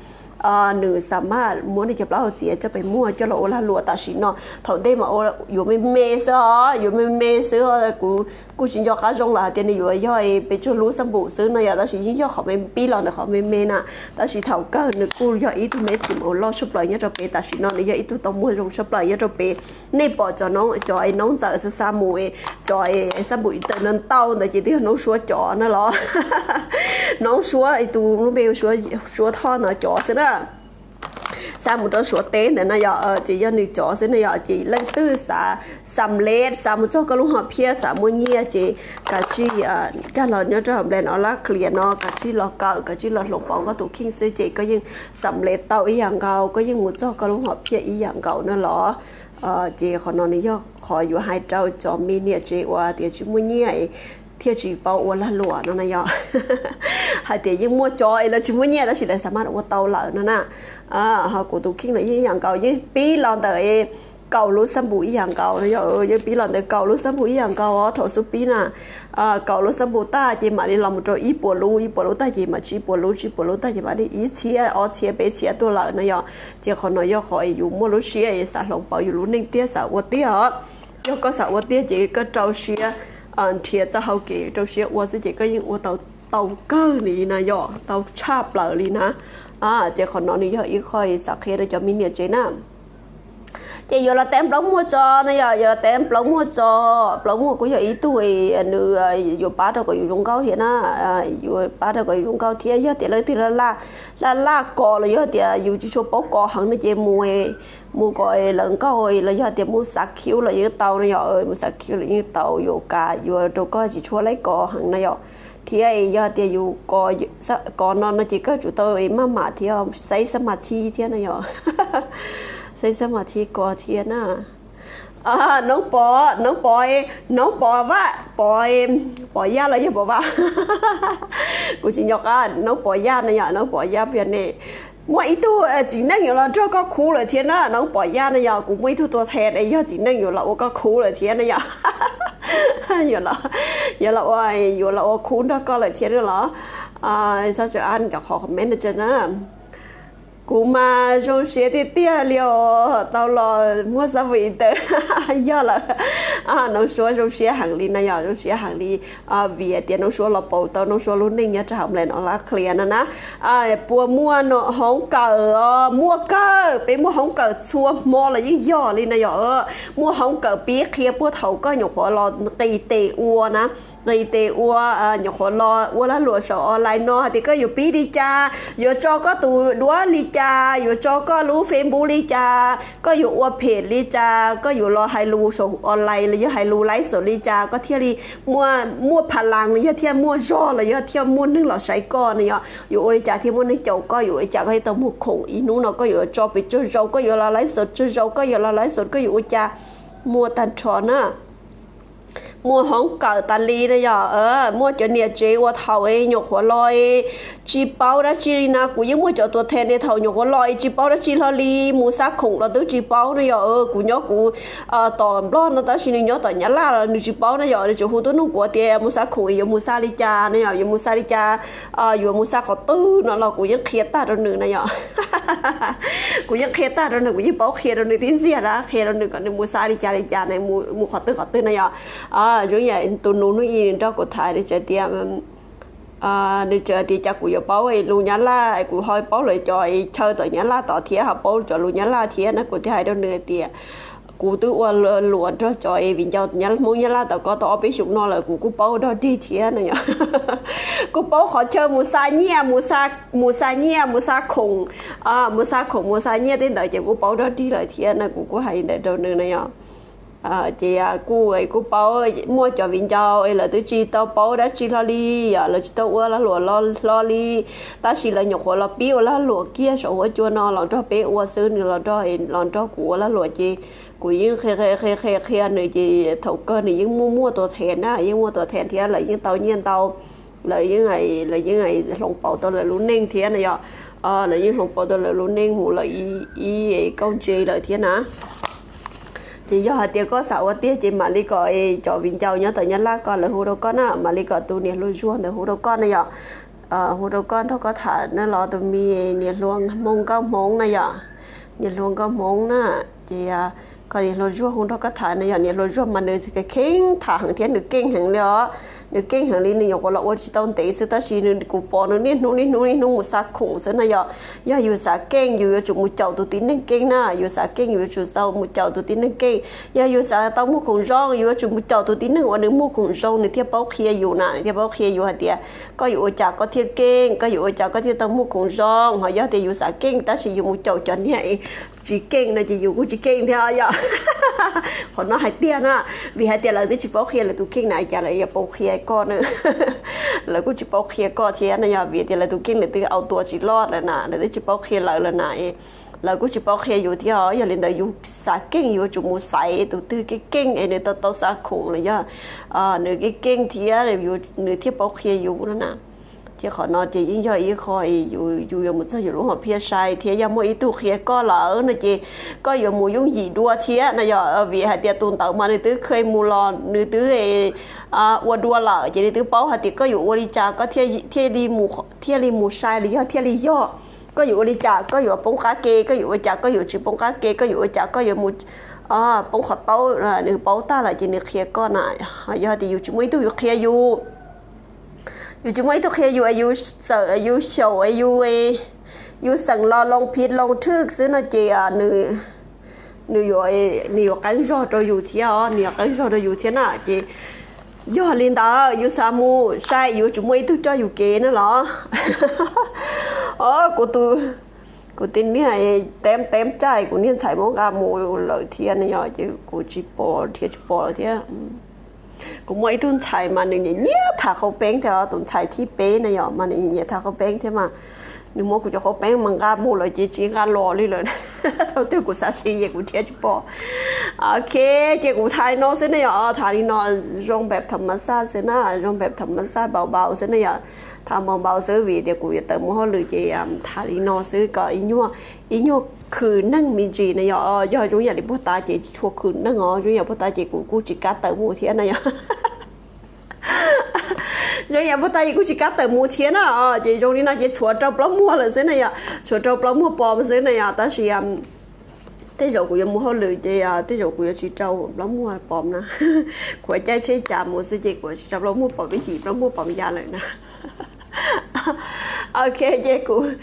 nws xa maj muab nws cov plaub hau txiav coj pem muag coj los ua lag luam tam sim no. Thaum ntej mas yuav me me xwb os, yuav me me xwb. Kuv kuj tsis nco qab zoo lawm hais tias nws yuav yog pes tsawg lub xab npum xwb no yom, tab sis yeej yog qhov me pib los ntawm qhov me me na. Tab sis thaum kawg nws kuj yog ib tug me tim uas loj tshaj plaws nyob rau pem, tam sim no nws yog ib tug tau muag zoo tshaj plaws nyob rau pem. Nej pom cov noob, cov noob ntxawm xa xa mus, cov xab npum ib tawm no ntau ntawd ces twb yog noob suab cov na los. Noob suab tus lub npe suab thoj no cov xwb na. Xa mus rau suav teb ntawd no yom, ces yog nws cov xwb no yom. Ces leej twg xav, xam lev xa mus txog koj lub hom phiaj xav muaj nyiaj ces kav tsij, kaj los nyob rau hauv nplej no lab qhia no, kav tsij los kawm, kav tsij los hloov pauv koj tus kheej xwb ces koj yeej xam lev tau ib yam nkaus, koj yeej mus txog koj lub hom phiaj ib yam nkaus no los. Ces qhov no nws yog qhov yuav hais rau cov me niam tsev uas tias tsis muaj nyiaj thiaj tsis paub ua lag luam no na yom. Hais tias yeej muaj cov es lawv tsis muaj nyiaj tab sis lawv xa maj ua tau lawm no na. Ho kuv tus kheej los yeej ib yam nkaus, yeej pib los ntawm kaum lub xab npum ib yam nkaus no yom, yeej pib los ntawm kaum lub xab npum ib yam nkaus os. Thaum xub pib na, kaum lub xab npum tag ces mam li los mus rau ib puas lub, ib puas lub tag ces mam tsib puas lub, tsib puas lub tag ces mam li ib txhiab ob txhiab peb txhiab tuaj lawm no yom. Ces qhov no yog qhov yus muaj lub siab xav hloov pauv yus lub neej thiab xav ua tiag os. Yog koj xav ua tiag ces koj rau siab nrhiav txoj hau kev rau siab ua xwb ces koj yeej ua tau, tau kawg li na yom, tau tshaj plaws li na. Ces qhov no nws yog ib qho xav qhia rau cov me niam tsev na. Ces yuav los teeb plaub muag tso na yom, yuav los teeb plaub muag tso. Plaub muag kuj yog ib tug nws yuav pab rau kom yus zoo nkauj thiab na, yuav pab rau kom yus zoo nkauj thiab. Yog tias leej twg laj laj, laj laj kos los yog tias yus tsis tshua paub kos heev no ces mus, mus kom lawv nkauj los yog tias mus xav khiv los yeej tau na yom, mus xav khiv los yeej tau, yuav kav yuav rau koj tsis tshua laib kos heev na yom. Thiab yog tias yus kos no no ces koj tsum tau maj mam thiab xaib xab mas thib thiab na yom. Xaib xab mas thib kos thiab na. Noob Pov, Noob Pov, Noob Pov Vaj, Pov, Pov Yaj los yog Pov Vaj? Kuv tsis nco qab, Noob Pov Yaj no yom, Noob Pov Yaj Piav ne. Muaj ib tug txiv neej yuav los nrog koj khub lawm thiab na, Noob Pov Yaj no yom, kuv muaj ib tug tuag them yog txiv neej yuav los ua koj khub lawm thiab na yom. Yuav los, yuav los ua, yuav los ua khub nrog koj lawm thiab na los. Xab tseem ab cov qhov comment no tseem na. Kuv mas zoo siab tiag tiag li os, tau los muag xab npum ib tawm. Yog lawm, Noob Suab zoo siab heev li na yom, zoo siab heev li. Vim hais tias Noob Suab los pauv tau Noob Suab lub neej nyob rau hauv nplej no lab qhia no na. Puas muaj hoob kawm os? Muaj kawg, peb muaj hoob kawm txhua hmo los yeej yog li na yom. Muaj hoob kawm pib qhia puag thaum koj nyuam qhuav los nqis tes ua na, nqis tes ua, nyuam qhuav los ua lag luam saum online no hais tias koj yuav pib li cas, yuav tso koj tus duab li cas, yuav tso koj lub Facebook li cas, koj yuav ua phem li cas, koj yuav los hais lus saum online los yog hais lus live saum li cas koj thiaj li muaj, muaj pha las los yog thiaj muaj zog los yog thiaj muaj neeg los saib koj no yom. Yuav ua li cas thiaj muaj neeg caum koj, yuav ua li cas koj thiaj tau muag khoom, ib hnub no koj yuav tso pes tsawg zaus, koj yuav los live saum tsawg zaus, koj yuav los live saum koj yuav ua cas, muaj tag nrho na. Muaj hoob kawm tas li na yom. Muaj cov niam tsev uas thaum nyuam qhuav los tsis paub dab tsi li na, kuv yeej muaj cov tuag them ne, thaum nyuam qhuav los tsis paub dab tsi hlo li, mus xa khoom los twb tsis paub na yom. Kuv nyob kuv tom Nplog no tab sis nws nyob tom Nyab Laj los nws tsis paub na yom, nws tseem hu tuaj nug kuv tias mus xa khoom yuav mus xa li cas na yom, yuav mus xa li cas, yuav mus xa qhov twg no los kuv yeej qhia tag rau nws na yom. Kuv yeej qhia tag rau nws, kuv yeej paub qhia rau nws tib ntxiag na, qhia rau nws kom nws mus xa li cas li cas, mus qhov twg qhov twg na yom. Zoo yam tus nus hnub ib nws nrog kuv tham nws tseem tias, nws tseem tias cas kuv yuav paub lus Nyab Laj, kuv ho paub lawv cov chaw tom Nyab Laj tod thiab ho paub cov lus Nyab Laj thiab na. Kuv thiaj hais rau nws tias kuv twb ua luam nrog cov viv ncaus Hmoob Nyab Laj tom ko tau ob peb xyoos no lawm, kuv kuj paub dog dig thiab na yom. Kuj paub qhov chaw mus xa nyiaj, mus xa nyiaj, mus xa khoom, mus xa khoom mus xa nyiaj tej ntawd ces kuj paub dog dig lawm thiab na, kuv kuj hais ntawd rau nws na yom. Ces kuj, kuj paub muaj cov viv ncaus es lawv twb tsis tau paub dab tsi hlo li, yog lawv tsis tau ua lag luam hlo li, tab sis lawv nyuam qhuav los pib ua lag luam kiag saum huab cua no los nrog peb ua xwb, nws los nrog, los nrog kuv ua lag luam ces kuv yeej qhia qhia qhia qhia nws ces thaum kawg nws yeej muaj muaj tuag them na, yeej muaj tuag them thiab lawv yeej tau nyiaj ntau, lawv yeej, lawv yeej hloov pauv tau lawv lub neej thiab na yom. Lawv yeej hloov pauv tau lawv lub neej mus lawm ib kauj ntse lawm thiab na. Ces yog hais tias koj xav ua tiag ces mam li kom cov viv ncaus nyob tom Nyab Laj ko lawv hu rau koj na, mam li kom tus niam hluas Zuag ntawd hu rau koj na yom. hu rau koj nrog koj tham na los tus me niam hluas Hmoob Nkauj Hmoob na yom. Niam hluas Nkauj Hmoob na, ces koj niam hluas Zuag hu nrog koj tham na yom. Niam hluas Zuag mas nws kheev tham heev thiab nws keej heev li os. Nws keej heev li, nws nyuam qhuav los ua tsis tau ntev xwb tab sis nws, kuv pom nws niaj hnub niaj hnub niaj hnub mus xa khoom xwb na yom. Yog yus xav keej yus yuav tsum mus caum tus tib neeg keej na, yus xav keej yus yuav tsum tau mus caum tus tib neeg keej. Yog yus xav tau muaj khoom zoo yus yuav tsum mus caum tus tib neeg uas nws muaj khoom zoo nws thiaj paub qhia yus na, nws thiaj paub qhia yus hais tias koj yuav ua cas koj thiaj keej, koj yuav ua cas koj thiaj tau muaj khoom zoo. Ho yog tias yus xav keej tab sis yus mus caum cov niag tsis keej no ces yus kuj tsis keej thiab yom. Qhov no hais tiag na, vim hais tias lawv twb tsis paub qhia lawv tus kheej na, cas lawv yuav paub qhia koj na? Lawv kuj tsis paub qhia koj thiab na yom, vim tias lawv tus kheej lawv twb au tua tsis loj lawm na, lawv twb tsis paub qhia lawv lawm na. Lawv kuj tsis paub qhia yus thiab os. Yog li ntawd yus xav keej yuav tsum mus xaiv tus twg keej keej es nws tau tau xa khoom los yog nws keej keej thiab nws thiaj paub qhia yus no na. Ces qhov no ces yeej yog ib qho yus yuav mus txog yus lub hom phiaj sai thiab yog muaj ib tug qhia koj lawm no ces koj yuav mus yooj yim dua thiab no yom, vim hais tias tus ntawd mas nws twb kheev mus los nws twb ua dua lawm ces nws twb paub hais tias koj yuav ua li cas koj thiaj li mus, thiaj li mus sai li yog thiaj li yog. Koj yuav ua li cas koj yuav poob qab ke, koj yuav ua cas koj yuav tsis poob qab ke, koj yuav ua cas koj yuav mus poob qhov taub, nws paub tag lawm ces nws qhia koj na. Yog tias yus tsis muaj ib tug yus qhia yus, yus tsis muaj ib tug qhia yus es yus txawm yus xyaum yus, yus xeem los loo phiv loo thwj xwb no ces nws, nws yuav qeeb zog rau yus thiab os, nws yuav qeeb zog rau yus thiab na. Ces yog li ntawd yus xav mus sai yus yuav tsum muaj ib tug coj yus kev na los. Os, kuv tus, kuv tus niag teeb teeb caij kuv niag ntxhais muab nqa mus lawm thiab na yom, ces kuv tsis pom, nrhiav tsis pom lawm thiab. Kuv muaj ib tug ntxhais mas nws nyiam nyiam tham qhau peeb thiab, tus ntxhais thib peb na yom, mas nws nyiam nyiam tham qhau peeb thiab mas nws muab kuv cov qhau peeb mas nqa mus lawm ces tsis nqa los li lawm. Thaum twg kuv xav siv ces kuv nrhiav tsis pom. Ok, ces kuv tham li no xwb ne yom, tham li no zoo npem tham mas xaj xwb na, zoo npem tham mas xaj npau npau xwb ne yom. Tham npau npau xwb vim tias kuv yuav tawm mus hauj lwm ces tham li no xwb kom ib nyuag, ib nyuag khwv neeg me ntsis na yom. Yog zoo yam li puag ta ces tsis tshua khwv neeg os, zoo yam puag ta ces kuv kuj tsis kam tawm mus thiab na yom. Zoo yam puag ta ces kuj tsis kam tawm mus thiab na. Ces zoo li no ces tshuav rau plaub muag lawm xwb na yom, tshuav rau plaub muag pom xwb na yom. Tab sis tej zaum kuv yuav mus hauj lwm ces tej zaum kuv yuav tsis rau plaub muag pom na. Kuv caij tsheb cas mus xwb ces kuv tsis rau plaub muag pom, peb yim plaub muag pom ya lawm na. Ok, ces kuv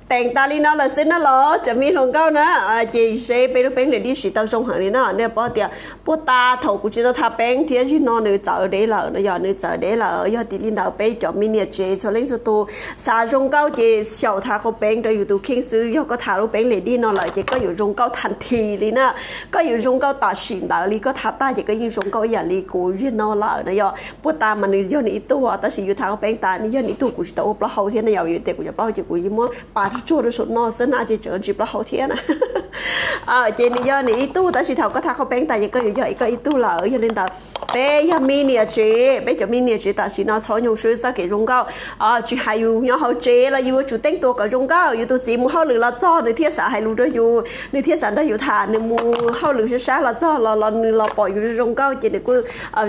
teem tas li no lawm xwb na los cov me hluas nkauj na. Ces seb peb lub peeb lem dib siv tau zoo heev li na. Nej paub tias puag ta thaum kuv tsis tau tha peeb thiab zim no nws txawv dev lawm no yom, nws txawv dev lawm. Yog tias li ntawd peb cov me niam tsev txhua leej txhua tus xav zoo nkauj ces xyaum tha qhau peeb rau yus tus kheej xwb. Yog koj tha lub peeb lem dib no lawm ces koj yuav zoo nkauj thaj thim li na. Koj yuav zoo nkauj tam sim ntawd li, koj tha tag ces koj yeej zoo nkauj ib yam li kuv zim no lawm na yom. Puag ta mas nws yog nws ib tug, tab sis yus tha qhau peeb tas nws yog nws ib tug, kuv tsis tau ua plaub hau thiab na yom, vim tias kuv cov plaub hau ces kuv yeej muab pas tsuag rau saum no xwb na ces tseem tsis plaub hau thiab na. Ces nws yog nws ib tug, tab sis thaum koj tha qhau peeb tas ces koj yuav yog koj ib tug lawm. Yog li ntawd peb yog me niam tsev, peb cov me niam tsev tam sim no txhob nyoo swb txoj kev zoo nkauj. Tsis hais yus nyob hauv tsev los yus yuav tsum teeb tua kom zoo nkauj. Yus tus txiv mus hauj lwm los txog nws thiaj xav hais lus rau yus, nws thiaj xav nrog yus tham. Nws mus hauj lwm sab sab los txog los los nws los pom yus zoo nkauj ces nws kuj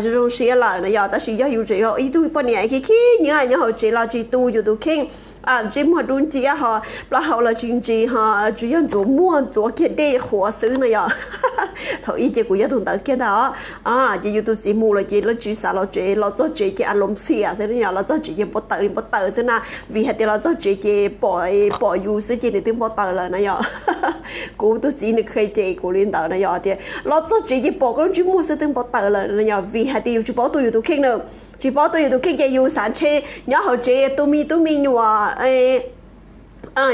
zoo zoo siab lawm na yom. Tab sis yog yus tseem yog ib tug poj niam khib khib nyiab nyob hauv tsev los tsis tu yus tus kheej, ntsej muag dub nciab ho plaub hau los tsis ntsis ho tsuas yog ntxuav muag ntxuav kiag dej qhuav xwb na yom. Thaum ub ces kuv yog tus ntawd kiag ntag os. Ces yus tus txiv mus lawm ces lawv tsis xav los tsev, los txog tsev ces a loos xiam xwb na yom, los txog tsev ces npau taws li npau taws xwb na. Vim hais tias los txog tsev ces pom, pom yus xwb ces nws twb npau taws lawm na yom. Kuv tus txiv nws kheev cem kuv li ntawd na yom, tias los txog tsev ces pom koj lub ntsej muag xwb twb npau taws lawm na yom. Vim hais tias yus tsis paub tu yus tus kheej na, tsis paub tu yus tus kheej ces yus xav ntshe nyob hauv tsev tu me tub me nyuam,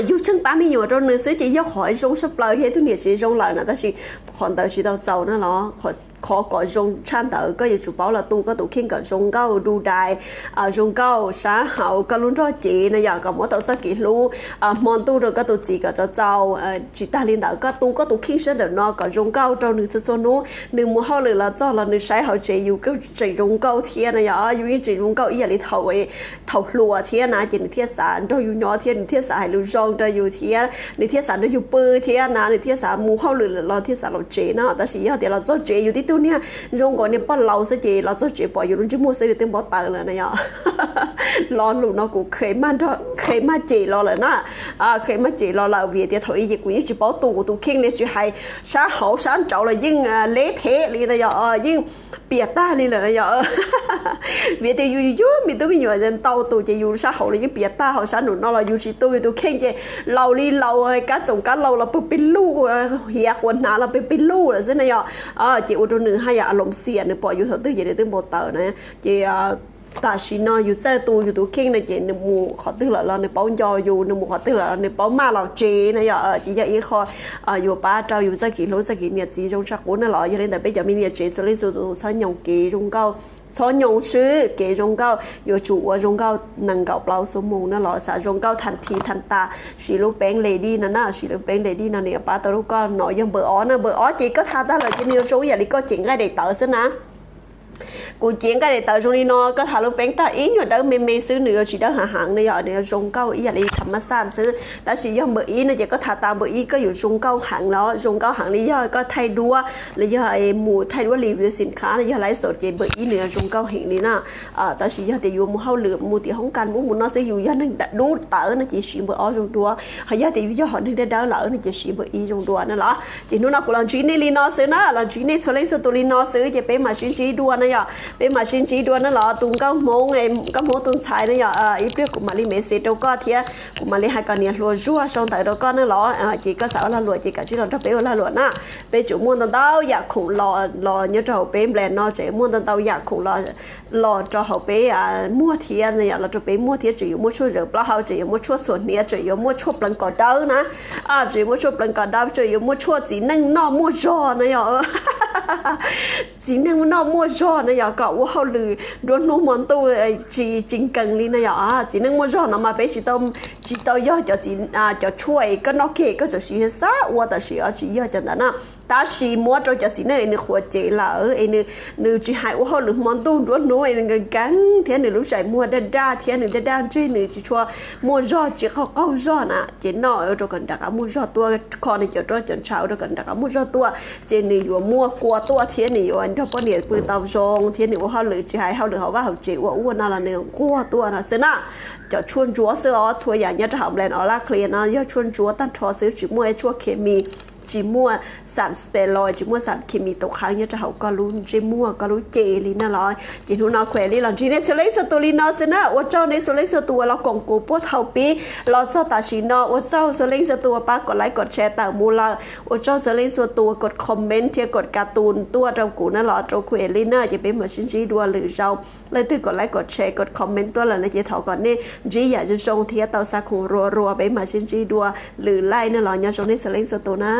yus tsheej pab me nyuam rau nws xwb ces yog qhov zoo tshaj plaws, yog ib tug niam tsev zoo lawm na. Tab sis qhov ntawd tsis tau txaus na los, qhov kom zoo tshaj ntawd koj yuav tsum paub los tu koj tus kheej kom zoo nkauj du dais, zoo nkauj sab hauv koj lub nrog cev na yom, kom muab tau txoj kev hlub hmo ntuj rau koj tus txiv kom txaus txaus. Tsis tag li ntawd koj tu koj tus kheej sab nraum no kom zoo nkauj rau nws txhua txhua hnub, nws mus hauj lwm los txog los nws saib hauv tsev yus kuj tseem zoo nkauj thiab na yom, yus yeej tseem zoo nkauj ib yam li thaum, thaum hluas thiab na, ces nws thiaj xav nrog yus nyob thiab nws thiaj xav hais lus zoo rau yus thiab nws thiaj xav nrog yus pw thiab na, nws thiaj xav mus hauj lwm los thiaj xav los tsev na. Tab sis yog tias los txog tsev yus tib tug niag zoo nkaus niag pog laus xwb ces los txog tsev pom yus lub ntsej muag xwb nws twb npau taws lawm na yom. Lo lus no kuv kheev mag cem los lawm na, kheev mag cem los lawm vim tias thaum ub ces kuv yeej tsis paub tu kuv tus kheej li, tsis hais sab hauv sab nraud los yeej leb them li no yog yeej piam tag li lawm no yog. Vim tias yus yug me tub me nyuam ntau tus ces yus sab hauv los yeej piam tag, ho sab nraum no los yus tsis tu yus tus kheej ces laus li laus, kab txoom kab laus los pw pes lug, hiav quas hnav los pw pes lug lawm xwb na yog. Ces ua rau nws haj yam a loos xiam, nws pom yus thaum twg ces nws twb npau taws na. Ces tam sim no yus txawj tu yus tus kheej no ces nws mus qhov twg lawm los nws paub nco yus, nws mus qhov twg lawm los nws paub maj los tsev na yog. Ces yog ib qho yuav pab rau yus txoj kev hlub txoj kev niam txiv zoo tshaj qub na los. Yog li ntawd peb cov me niam tsev txhua leej txhua tus txhob nyoos kev zoo nkauj, txhob nyoos swb kev zoo nkauj, yuav tsum ua zoo nkauj nees nkaum plaub xuab moos na los, xav zoo nkauj thas thi thas tas, siv lub peeb le dij no na, siv lub peeb le dij no nws yuav pab tau rau koj. No yog npawb ob na, npawb ob ces koj tha tag lawm ces nws yuav zoo ib yam li koj cev nqaij daim tawv xwb na. Kuv cev nqaij daim tawv zoo li no, koj tha lub peeb tag ib nyuag dawb me me xwb, nws yuav tsis dawb heev heev, nws yog nws yuav zoo nkauj ib yam li tham mab xaj xwb. Tab sis yog npawb ib no ces koj tha tas npawb ib koj yuav zoo nkauj heev los, zoo nkauj heev li yog koj thaij duab los yog mus thaij duab li view xim khab los yog laiv xos ces npawb ib nws yuav zoo nkauj heev li na. Tab sis yog tias yus mus hauj lwm mus tim hoob kas mus ub mus no xwb, yus yog neeg dub tawv no ces siv npawb ob zoo dua. Ho yog tias yus yog hom neeg dawb dawb lawm no ces siv npawb ib zoo dua na los. Ces hnub no kuv los ntsib nej li no xwb na, los ntsib nej txhua leej txhua tus li no xwb ces peb mam sib ntsib dua na yom, peb mam sib ntsib dua na los. Tus nkauj hmoob, nkauj hmoob tus ntxhais na yom, ib pliag kuv mam li message rau koj thiab kuv mam li hais kom niam hluas zuag sau ntawv rau koj na los. Ces koj xav ua lag luam ces kav tsij los nrog peb ua lag luam na. Peb tseem muaj ntau ntau yam khoom los, los nyob rau hauv peb nplas no tseem muaj ntau ntau yam khoom los, los rau hauv peb muag thiab na yom, los rau peb muag thiab. Tseem yuav muaj tshuaj zawv plaub hau, tseem yuav muaj tshuaj txhuam hniav, tseem yuav muaj tshuaj pleev kaum dawb na, tseem yuav muaj tshuaj pleev kaum dawb, tseem yuav muaj tshuaj txiv neej noj muaj zog na yom. Txiv neej noj muaj zog na yom, kom ua hauj lwm nruab hnub hmo ntuj tsis tsis nkees li na yom. Txiv neej muaj zog no mas peb tsis tau, tsis tau yog cov, cov tshuaj es koj noj kiag koj txawm siv xav ua tam sim os, tsis yog cov ntawd na. Tab sis muab rau cov txiv neej nws qhuav cev lawm es nws, nws tsis hais ua hauj lwm hmo ntuj nruab hnub es nws nkees nkees thiab nws lub tsev muag daj daj thiab nws daj daj ntseg, nws tsis tshua muaj zog, tsis qaug qaug zog na, ces noj ua rau kom nram qab muaj zog tuaj, kho nws cov roj cov ntshav ua rau kom nram qab muaj zog tuaj, ces nws yuav muaj kua tuaj thiab nws yuav nrog poj niam pw tau zoo thiab nws ua hauj lwm tsis hais hauj lwm hauv vaj hauv tsev ua ua no los nws nquag tuaj no xwb na. Cov tshuaj ntsuab xwb os, txhua yam nyob rau hauv nplas no laj qhia no yog tshuaj ntsuab tag nrho xwb, tsis muaj tshuaj khes mis, tsis muaj xam steroid, tsis muaj xam khes mis tau qhab nyob rau hauv koj lub ntsej muag koj lub cev li na los. Ces hnub no kuv li los ntsib nej txhua leej txhua tus li no xwb na, ua tsaug nej txhua leej txhua tus uas los koom kuv puag thaum pib los txog tam sim no, ua tsaug txhua leej txhua tus uas pab kom like kom share tawm mus lawm, ua tsaug txhua leej txhua tus uas kom comment thiab kom ka tus tuaj rau kuv na los rau kuv li na, ces peb mam sib ntsib dua lwm zaus. Leej twg kom like kom share kom comment tuaj lawm no ces thov kom nej ntsib yam zoo zoo thiab tau xa khoom ruam ruam, peb mam sib ntsib dua lwm zaus na los, nyob zoo nej txhua leej txhua tus na.